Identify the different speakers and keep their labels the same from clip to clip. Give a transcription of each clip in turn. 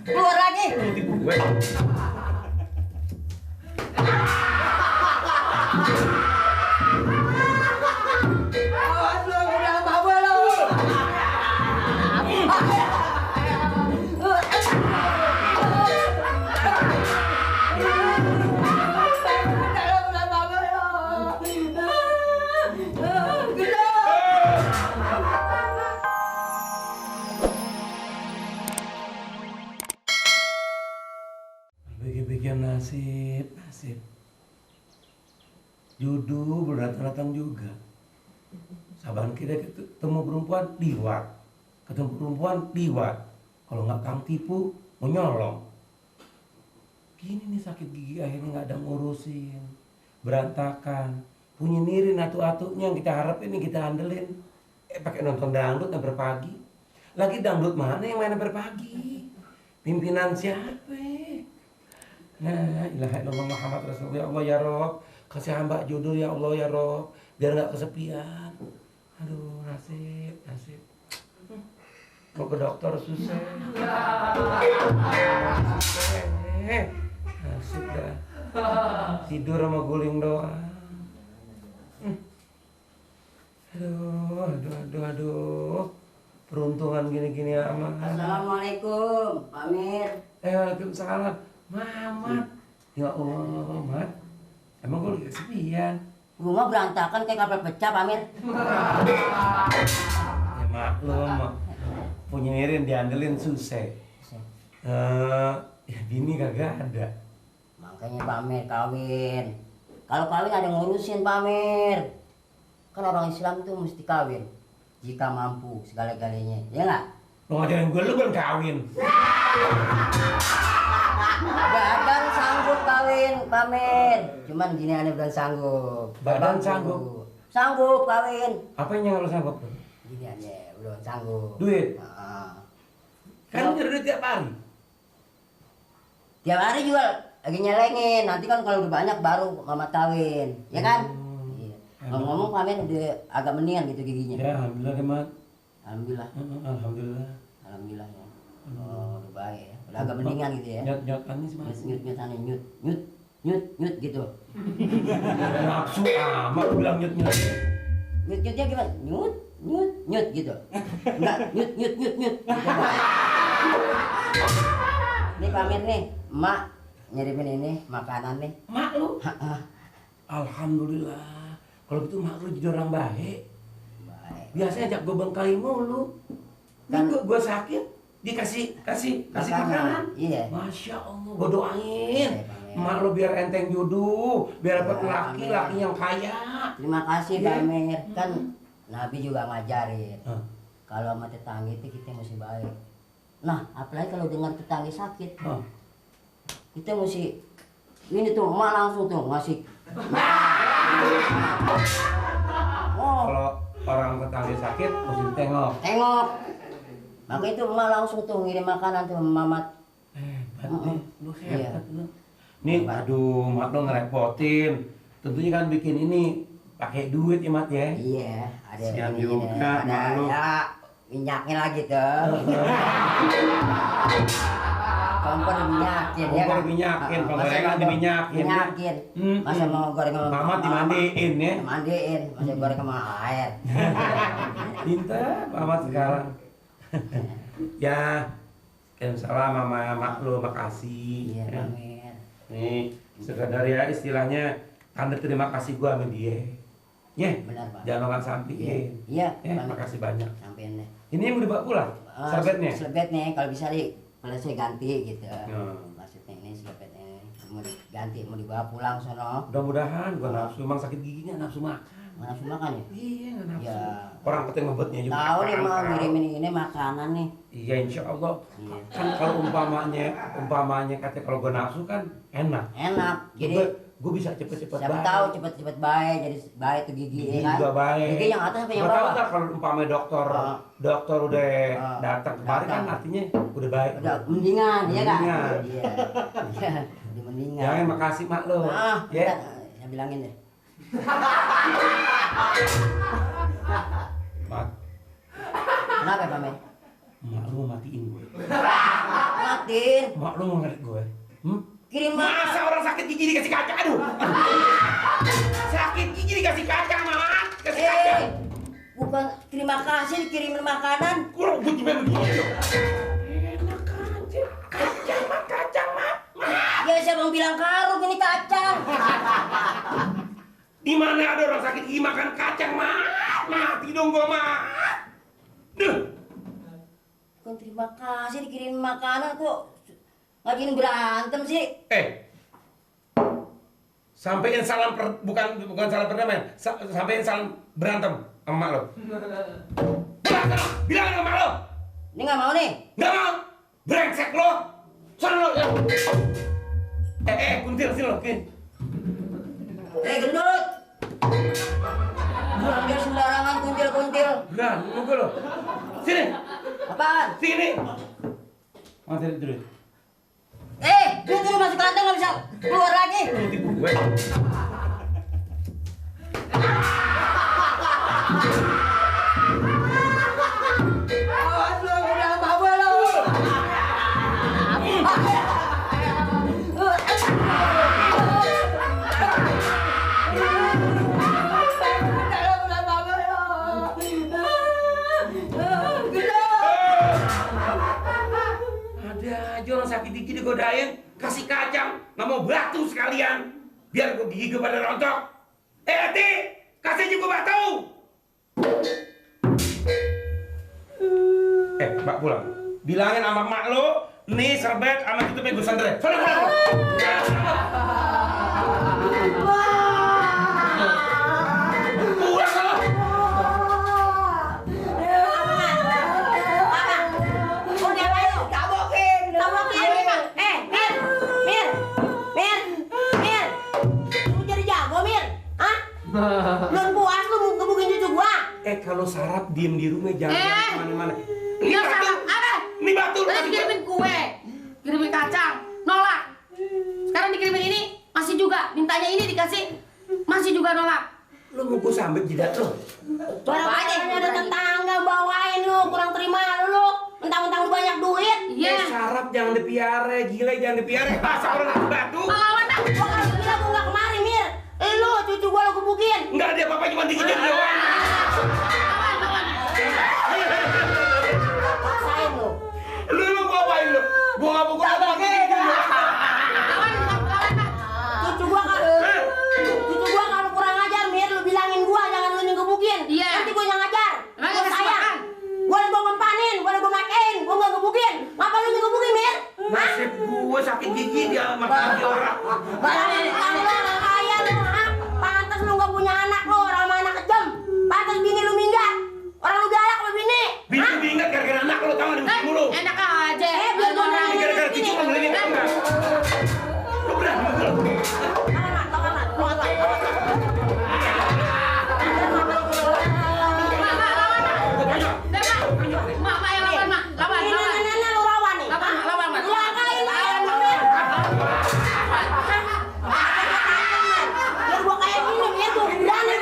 Speaker 1: Keluar lagi.
Speaker 2: Tipu gue.
Speaker 1: Awas lu, udah mabuk lu. Udah mabuk lu.
Speaker 2: Bagi-bagian nasib. Judu berdatang-datang juga. Saban kita ketemu perempuan liwat, ketemu perempuan liwat. Kalau nggak kang tipu, mau nyolong. Gini nih sakit gigi akhirnya nggak ada ngurusin, berantakan. Punya nirin atu-atunya yang kita harap ini kita andelin. Pakai nonton dangdut sampai pagi. Lagi dangdut mana yang main sampai pagi? Pimpinan siapa? Nah, ilaha illallah Muhammad Rasulullah. Ya Allah ya Rob, kasih hamba jodoh ya Allah ya Rob, biar nggak kesepian. Aduh, nasib. Mau ke dokter susah. Nasib dah. Tidur sama guling doang. Aduh. Peruntungan gini-gini amat.
Speaker 1: Assalamualaikum, Pak Mir.
Speaker 2: Waalaikumsalam. Mamat. Ya Allah, Mat. Emang gue lagi kesepian.
Speaker 1: Rumah berantakan kayak kapal pecah, Pak Mir.
Speaker 2: Ya maklum, punya Irin diandelin susah. Ya bini kagak ada.
Speaker 1: Makanya Pak Mir kawin. Kalau kawin ada yang ngurusin, Pak Mir. Kan orang Islam tuh mesti kawin jika mampu segala-galanya, ya nggak?
Speaker 2: Lo ngajarin gue, lu belum kawin.
Speaker 1: Badan sanggup kawin, Pak Mir. Cuman gini aneh belum sanggup.
Speaker 2: Badan sanggup?
Speaker 1: Sanggup kawin.
Speaker 2: Apa yang harus sanggup?
Speaker 1: Gini aneh belum sanggup.
Speaker 2: Duit?
Speaker 1: Nah.
Speaker 2: Kan nyari duit tiap hari.
Speaker 1: Tiap hari juga lagi nyelengin. Nanti kan kalau udah banyak baru mama kawin, ya kan? Iya. Ngomong-ngomong Pak Mir udah agak mendingan gitu giginya.
Speaker 2: Ya, alhamdulillah deh, Mat.
Speaker 1: Alhamdulillah.
Speaker 2: Alhamdulillah.
Speaker 1: Alhamdulillah ya. Oh, udah baik ya. Udah agak mendingan gitu ya.
Speaker 2: Nyot-nyotannya sih, Mas.
Speaker 1: Nyut gitu.
Speaker 2: Nafsu amat lu bilang nyot-nyot.
Speaker 1: Nyutnya gimana? Nyut gitu. Enggak, nyut. Gitu. Nih Pak Mir nih, emak ngirimin ini makanan nih.
Speaker 2: Mak lu? Alhamdulillah. Kalau gitu mak lu jadi orang baik.
Speaker 1: Baik.
Speaker 2: Biasanya ajak gue bengkali mulu. Kan gue sakit, dikasih makanan.
Speaker 1: Iya.
Speaker 2: Masya Allah, gue doain.
Speaker 1: Iya, Pak Mir.
Speaker 2: Mak lu biar enteng jodoh, biar dapat
Speaker 1: Iya,
Speaker 2: laki-laki
Speaker 1: Mir.
Speaker 2: yang kaya.
Speaker 1: Terima kasih
Speaker 2: Iya.
Speaker 1: Pak Mir. Kan Nabi juga ngajarin.
Speaker 2: Hah.
Speaker 1: Kalau sama tetangga itu kita mesti baik. Nah, apalagi kalau dengar tetangga sakit,
Speaker 2: Hah.
Speaker 1: kita mesti ini tuh emak langsung tuh ngasih. Oh,
Speaker 2: Kalau orang tetangga sakit, mesti tengok.
Speaker 1: tengok. Maka itu emak langsung tuh ngirim makanan tuh sama Mamat.
Speaker 2: Hebat nih, lu
Speaker 1: Iya.
Speaker 2: hebat lu. Nih, aduh, mak lu ngerepotin. Tentunya kan bikin ini pakai duit ya, Mat ya.
Speaker 1: Iya, ada
Speaker 2: Siap
Speaker 1: ini,
Speaker 2: juga,
Speaker 1: ada
Speaker 2: malu.
Speaker 1: ya minyaknya lagi tuh. Kompor diminyakin ya
Speaker 2: Kompor
Speaker 1: kan?
Speaker 2: diminyakin,
Speaker 1: Masa
Speaker 2: penggorengan
Speaker 1: mau
Speaker 2: diminyakin.
Speaker 1: Minyakin. Masa mau goreng sama
Speaker 2: Mamat dimandiin ya.
Speaker 1: Mandiin, masa goreng sama air.
Speaker 2: Pintar Mamat sekarang. Ya, salam sama mak lu, makasih.
Speaker 1: Iya,
Speaker 2: Ya.
Speaker 1: Pak Mir.
Speaker 2: Nih, sekedar ya istilahnya tanda terima kasih gua sama dia. Ya,
Speaker 1: Benar, Pak.
Speaker 2: jangan orang sampingin.
Speaker 1: Iya,
Speaker 2: Ya,
Speaker 1: Pak Mir.
Speaker 2: makasih banyak.
Speaker 1: Sampein deh.
Speaker 2: Ini yang mau dibawa pulang? Serbetnya?
Speaker 1: Selebetnya kalau bisa kalau saya ganti gitu.
Speaker 2: Hmm.
Speaker 1: Maksudnya ini selebetnya mau diganti, mau dibawa pulang sono.
Speaker 2: Mudah-mudahan gua nafsu, emang sakit giginya nafsu makan.
Speaker 1: Mana nafsu makan ya?
Speaker 2: Iya, nggak nafsu.
Speaker 1: Ya.
Speaker 2: Orang penting ngebetnya juga.
Speaker 1: Tahu nih mau
Speaker 2: Tahu.
Speaker 1: ngirimin ini makanan nih.
Speaker 2: Iya, insya Allah.
Speaker 1: Iya.
Speaker 2: Kan kalau umpamanya katanya kalau gua nafsu kan enak.
Speaker 1: Enak. Jadi
Speaker 2: Gue bisa cepet-cepet
Speaker 1: siapa
Speaker 2: baik.
Speaker 1: tahu cepet-cepet baik, jadi baik tuh gigi,
Speaker 2: Gigi
Speaker 1: ya kan?
Speaker 2: juga baik.
Speaker 1: Gigi yang atas apa yang
Speaker 2: Siapa tahu
Speaker 1: bawah?
Speaker 2: ntar kalau umpamanya dokter udah datang kemarin kan
Speaker 1: datang.
Speaker 2: artinya udah baik.
Speaker 1: Udah mendingan, ya kan?
Speaker 2: Mendingan.
Speaker 1: Iya. Iya, udah mendingan.
Speaker 2: Ya, makasih mak lo.
Speaker 1: Ya, yang bilangin deh.
Speaker 2: Mak,
Speaker 1: Kenapa Pak Mei?
Speaker 2: mak lu matiin gue.
Speaker 1: banget, Din.
Speaker 2: Mak lu mau ngeliat gue?
Speaker 1: Kirim
Speaker 2: Masa orang sakit gigi dikasih kacang? Aduh. Sakit gigi dikasih kacang, Mak. Kasih kacang.
Speaker 1: Bukan terima kasih dikirimin makanan.
Speaker 2: Kurang gue juga begini dong. Enak aja. Kacang, Mak.
Speaker 1: Ya siapa yang bilang karung ini kacang?
Speaker 2: Di mana ada orang sakit gigi makan kacang, Mak? Mati dong gua, Mak. Duh.
Speaker 1: Bukan terima kasih dikirimin makanan kok ngajakin berantem sih.
Speaker 2: Sampein salam bukan salam perdamaian. Sampein salam berantem sama mak lo. Bilang sama mak lo.
Speaker 1: Ini nggak mau nih.
Speaker 2: Nggak mau. Brengsek lo. Sana lo. Kuntil sini lo, Kin.
Speaker 1: Gendut. Jangan dia sembarangan kuntil.
Speaker 2: Berani mukul lo. Sini.
Speaker 1: Apaan?
Speaker 2: Sini. Mati dulu.
Speaker 1: Dia masih kantong nggak bisa keluar lagi.
Speaker 2: Lu tipu gue.
Speaker 1: Awas lo, udah bawa lo.
Speaker 2: Ada aja orang sakit gigi digodain, kasih kacang, nggak mau batu sekalian, biar gue gigi gue pada rontok. Hati, kasih juga batu. Mbak pulang. Bilangin sama mak lo, nih serbet sama tutupnya gue sandre. Sana pulang. Pulang lo.
Speaker 1: Belum puas lu gebukin cucu gua.
Speaker 2: Kalau sarap diem di rumah jangan kemana-mana.
Speaker 3: Dia sarap apa?
Speaker 2: Ini batu.
Speaker 3: Tadi dikirimin kue, kirimin kacang, nolak. Sekarang dikirimin ini, masih juga. Mintanya ini dikasih, masih juga nolak.
Speaker 2: Lu mau gue sambet jidat lo.
Speaker 1: Barang-barangnya ada tetangga bawain lu, kurang terima lu. Mentang-mentang lu banyak duit.
Speaker 3: Iya.
Speaker 2: Sarap jangan dipiara, gile jangan dipiara. Masa orang aku batu?
Speaker 3: Pahlawan dah.
Speaker 1: Gua kan bilang gua nggak kemari, Mir. Lu cucu gua lu gebukin.
Speaker 2: Enggak ada apa-apa cuma dikit doang.
Speaker 1: Rasain lu.
Speaker 2: Lu gua apain lu? Gua nggak pukul apa gitu.
Speaker 3: Lawan dah.
Speaker 1: Cucu gua kalau kurang ajar, Mir, lu bilangin gua jangan lu ngebukin.
Speaker 3: Iya.
Speaker 1: Nanti gua yang ngajar.
Speaker 3: Emang
Speaker 1: Gua
Speaker 3: ngasih
Speaker 1: sayang.
Speaker 3: makan?
Speaker 1: Gua ngempanin, gua makin, gua nggak ngebukin. Ngapa lu ngebukin, Mir?
Speaker 2: Nasib gua sakit gigi dia makan lagi orang.
Speaker 1: Lu orang kaya lu, ha? Pantes lu nggak punya anak lu, orang sama anak kejam. Pantes bini lu minggat. Orang lu galak sama bini.
Speaker 2: Bini ingat gara-gara anak lu tahu di musim mulu.
Speaker 3: Enak aja.
Speaker 1: Biar gua
Speaker 3: orang.
Speaker 2: Ini gara-gara cucu lu beli tahu enggak? Lu berani mukul.
Speaker 3: Mak yang lawan, mak. Lawan.
Speaker 1: Ini nenek lu lawan nih.
Speaker 3: Lawan, mak.
Speaker 1: Lu angkain lawan lu, Mir. Biar gua kayak gini, biar gua berani.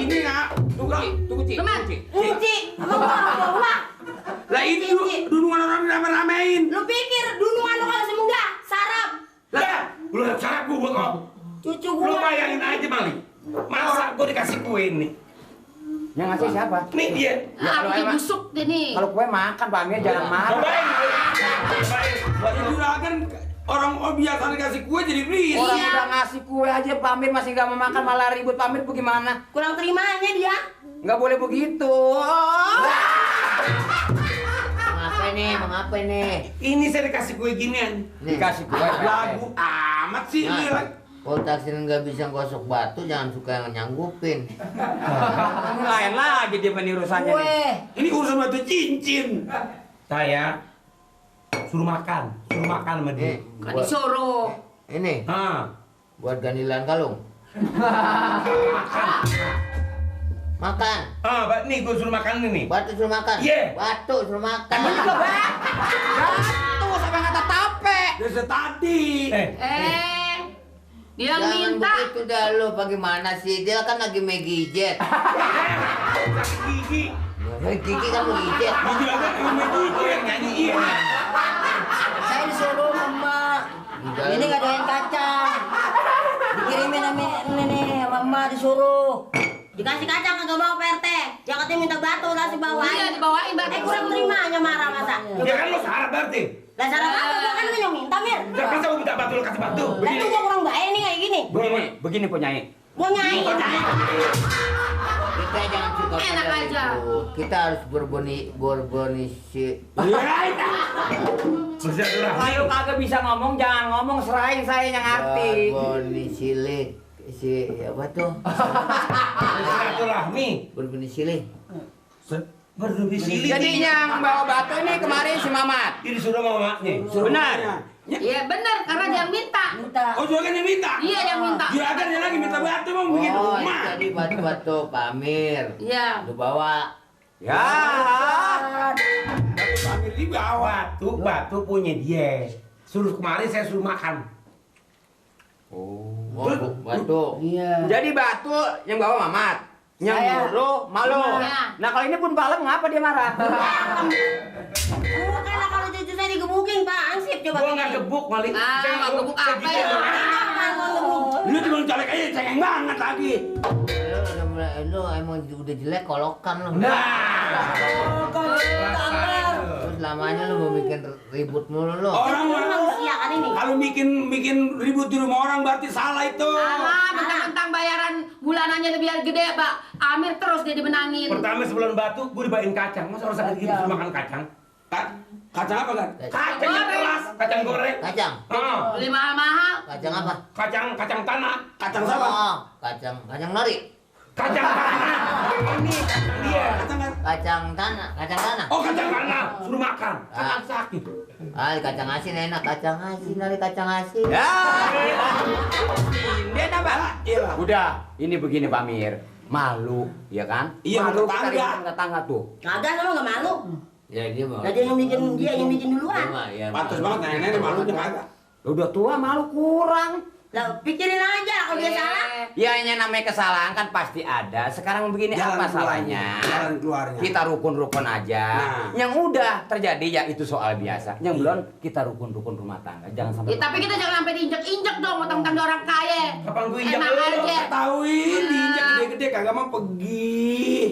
Speaker 2: Ini nak, tunggu Ci.
Speaker 3: Teman.
Speaker 1: Uci, emang gua orang tua.
Speaker 2: Lah ini dunungan orang rame-ramein.
Speaker 1: Lu pikir dunungan lu kalau semudah sarap.
Speaker 2: Lah, lu sarap gua kok.
Speaker 1: Cucu
Speaker 2: Lu
Speaker 1: gua.
Speaker 2: bayangin aja Mali. Masa gua dikasih kue ini.
Speaker 4: Yang ngasih siapa?
Speaker 2: Nih dia.
Speaker 3: Api busuk deh nih.
Speaker 4: Kalau kue makan Pak Amir jangan marah.
Speaker 2: Cobain.
Speaker 5: Juragan orang biasa dikasih kue jadi berisik.
Speaker 4: Orang udah ngasih kue aja Pak Amir masih nggak mau makan malah ribut Pak Amir bagaimana?
Speaker 1: Kurang terimanya dia.
Speaker 4: Nggak boleh begitu.
Speaker 6: Mengapa ini?
Speaker 2: Ini saya dikasih kue ginian.
Speaker 4: Dikasih kue.
Speaker 5: Lagu amat sih
Speaker 6: Nah.
Speaker 5: ini.
Speaker 6: Kalau taksir nggak bisa gosok batu, jangan suka yang nyanggupin.
Speaker 4: Ini lain lagi dia penirusannya nih.
Speaker 1: Kue.
Speaker 5: Ini urusan batu cincin.
Speaker 2: Saya suruh makan sama dia.
Speaker 3: Kan disuruh.
Speaker 6: Ini
Speaker 2: Ah,
Speaker 6: buat gandilan kalung. Makan.
Speaker 2: nih gue suruh makan ini.
Speaker 6: Batu suruh makan.
Speaker 2: Iya.
Speaker 6: Batu suruh makan.
Speaker 4: Batu sampai kata tape.
Speaker 5: Dari tadi.
Speaker 3: Dia
Speaker 6: Jangan
Speaker 3: minta.
Speaker 6: begitu dah lu, bagaimana sih? Dia kan lagi megijet.
Speaker 2: Sakit gigi.
Speaker 6: Kiki kan begitu.
Speaker 5: Juragan emang begitu yang nyanyi iya.
Speaker 1: Saya disuruh mama. Ini nggak doyan kacang. Dikirimin sama ini mama disuruh. Dikasih kacang kagak mau PRT. Yang katanya minta batu lah si bawain.
Speaker 3: Iya, dibawain berarti.
Speaker 1: Kurang terimanya marah masa.
Speaker 2: Ya kan lo syarat berarti.
Speaker 1: Lah salah apa? Gua kan yang minta Mir.
Speaker 2: Ya masa gua minta batu lo kasih batu.
Speaker 1: Lah tuh gua kurang baik nih kayak gini.
Speaker 5: Begini penyanyi.
Speaker 1: Gua nyai.
Speaker 6: Kita jangan suka
Speaker 3: Enak
Speaker 6: pada
Speaker 3: aja.
Speaker 6: itu. Kita harus berbonisi.
Speaker 2: Bersilaturahmi.
Speaker 4: Kalau kagak bisa ngomong, jangan ngomong, serahin saya yang ngerti.
Speaker 6: Berbonisilik. Si apa tuh?
Speaker 2: Bersilaturahmi.
Speaker 6: Berbonisilik.
Speaker 2: Berdomisili.
Speaker 4: Jadi yang bawa batu ini kemarin si Mamat.
Speaker 2: Ini sudah mamanya.
Speaker 4: Benar.
Speaker 3: Iya benar, karena dia yang minta.
Speaker 1: Minta.
Speaker 5: Oh juragan yang minta?
Speaker 3: Iya, yang minta.
Speaker 5: Juragan yang lagi minta batu mau bikin
Speaker 6: Oh,
Speaker 5: rumah.
Speaker 6: tadi batu-batu Pamir.
Speaker 3: Iya.
Speaker 6: Lu bawa.
Speaker 4: Ya.
Speaker 5: Batu Pamir dibawa.
Speaker 2: Batu punya dia. Suruh kemarin saya suruh makan.
Speaker 6: Oh, batu.
Speaker 1: Iya.
Speaker 4: Jadi batu yang bawa Mamat. Yang
Speaker 1: Saya.
Speaker 4: nyuruh malu.
Speaker 3: Iya.
Speaker 4: Nah kalau ini pun balem ngapa dia marah?
Speaker 1: Karena kalau cucu saya digebukin Pak, ansip coba.
Speaker 2: Gua nggak gebuk Malik.
Speaker 3: Ah,
Speaker 2: Saya
Speaker 3: nggak gebuk apa ya?
Speaker 5: Lu cuma colek aja cengeng banget lagi.
Speaker 6: Lu emang udah jelek kolokan lu.
Speaker 2: Nah.
Speaker 6: Terus lamanya lu mau bikin ribut mulu lu.
Speaker 5: Orang
Speaker 1: manusia kan ini.
Speaker 5: kalau bikin ribut di rumah orang berarti salah itu.
Speaker 3: Alah, mentang-mentang bayaran bulanannya lebih gede, Pak. Amir terus dia dimenangin.
Speaker 2: Pertama sebelum batu, gue dibawain kacang. Masa orang sakit gitu suruh makan kacang?
Speaker 5: Kacang apa kan?
Speaker 2: Kacang yang keras, kacang goreng.
Speaker 6: Kacang.
Speaker 2: Ah,
Speaker 3: Beli mahal-mahal.
Speaker 6: Kacang apa?
Speaker 2: kacang tanah.
Speaker 5: Kacang siapa?
Speaker 6: Oh, kacang nori.
Speaker 2: Kacang tanah. Ini kacang dia.
Speaker 5: Kacang kan?
Speaker 6: Kacang tanah.
Speaker 2: Oh kacang tanah, suruh makan. Kan sakit.
Speaker 6: Ah, kacang asin enak, kacang asin, nari kacang asin.
Speaker 4: Ya. Dia nambah.
Speaker 5: Iya.
Speaker 4: Udah, ini begini Pak Mir. Malu, ya kan?
Speaker 5: Iya,
Speaker 4: malu
Speaker 5: tetangga.
Speaker 4: kita ribut tetangga tuh.
Speaker 1: Kagak sama nggak malu.
Speaker 6: Ya dia mau.
Speaker 1: Nah, dia yang bikin duluan.
Speaker 6: Ya,
Speaker 5: Pantes banget nenek malunya kagak.
Speaker 4: Udah tua malu kurang.
Speaker 1: Lah pikirin aja kalau dia salah.
Speaker 4: Ya yang namanya kesalahan kan pasti ada. Sekarang begini apa salahnya?
Speaker 5: Jalan keluarnya.
Speaker 4: Kita rukun-rukun aja.
Speaker 5: Nah.
Speaker 4: Yang udah terjadi ya itu soal biasa. Yang belum kita rukun-rukun rumah tangga. Jangan sampai.
Speaker 3: Ya, tapi kita jangan sampai diinjek-injek dong, mentang-mentang dia orang kaya.
Speaker 2: Kapan gue injak
Speaker 3: Enak
Speaker 2: lu?
Speaker 3: aja.
Speaker 5: Tahuin diinjak gede-gede kagak mau pergi.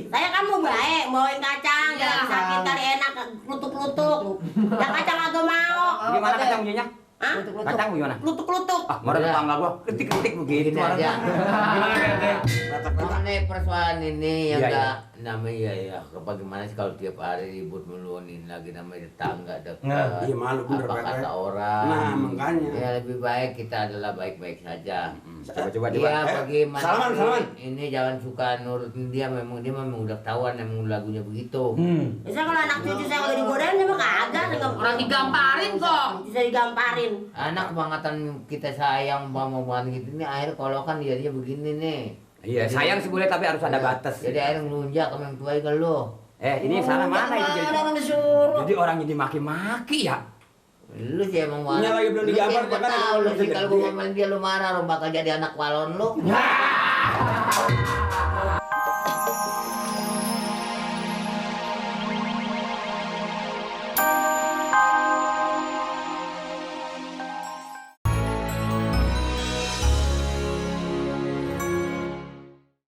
Speaker 1: Saya kan mau baik, bawain kacang,
Speaker 3: Iya.
Speaker 1: jangan sakit kali enak, klutuk-klutuk. Yang kacang agak mau.
Speaker 4: Gimana kacang punya?
Speaker 1: Hah?
Speaker 4: Kacang gimana?
Speaker 1: Klutuk-klutuk.
Speaker 4: Ah, marah tetangga gua. Kritik-kritik begitu.
Speaker 6: Gini aja.
Speaker 2: Gimana Berte?
Speaker 6: Mengenai persoalan ini yang
Speaker 4: Iya,
Speaker 6: enggak namanya ya bagaimana sih kalau tiap hari ribut meluanin lagi namanya tetangga dekat.
Speaker 2: Nah,
Speaker 5: iya, malu bener,
Speaker 6: Apa
Speaker 5: Pak.
Speaker 6: kata orang.
Speaker 5: Nah, makanya.
Speaker 6: Ya lebih baik kita adalah baik-baik saja.
Speaker 4: Coba.
Speaker 6: Dia bagaimana
Speaker 5: salaman.
Speaker 6: ini jangan suka nurutin dia, memang udah tahuan memang lagunya begitu.
Speaker 1: Biasanya kalau anak cucu saya kalau digodain dia mah kagak,
Speaker 3: Orang digamparin kok.
Speaker 1: Bisa digamparin.
Speaker 6: Anak kebangetan kita sayang banget gitu ini air kolokan dia begini nih.
Speaker 4: Iya, sayang sih boleh tapi harus ada batas.
Speaker 6: Jadi air ngelunjak sama yang tua ke lu.
Speaker 4: Ini salah mana itu jadi?
Speaker 1: Orang disuruh.
Speaker 4: Jadi orang ini maki-maki ya.
Speaker 6: Lu sih emang marah.
Speaker 5: Nya lagi belum digambar,
Speaker 6: Lu sih
Speaker 5: jangan
Speaker 6: tahu lu
Speaker 5: belum
Speaker 6: sih kalau
Speaker 5: gede.
Speaker 6: gua ngomongin dia lu marah, lu bakal jadi anak balon lu.